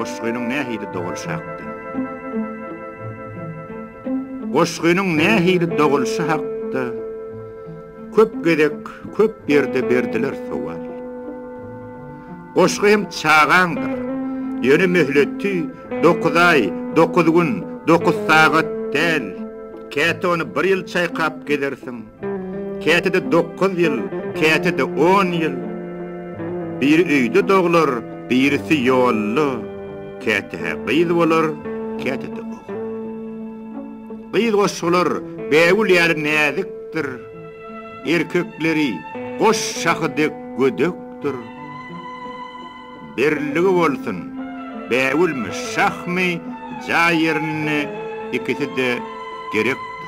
Goşgynyň nähili dogulyşy hakda. Goşgynyň nähili dogulyşy hakda köp gezek, köp ýerde berdiler sowal. Goşgy hem çagaňdyr. Ýöne möhleti dokuz aý, dokuz gün, dokuz sagat däl. Käte ony bir ýyl çaýkap gezersiň. Käte-de dokuz ýyl, käte-de on ýyl. Biri öýde doglar, birisi ýolda. Käte-hä gyz bolar, käte-de ogul. Gyz goşgular bägül ýaly näzikdir. Erkekleri goş şahy dek gödekdir. Berilligi bolsun, bägülmi, şahmy, jaý ýerinde ikisi-de gerekdir.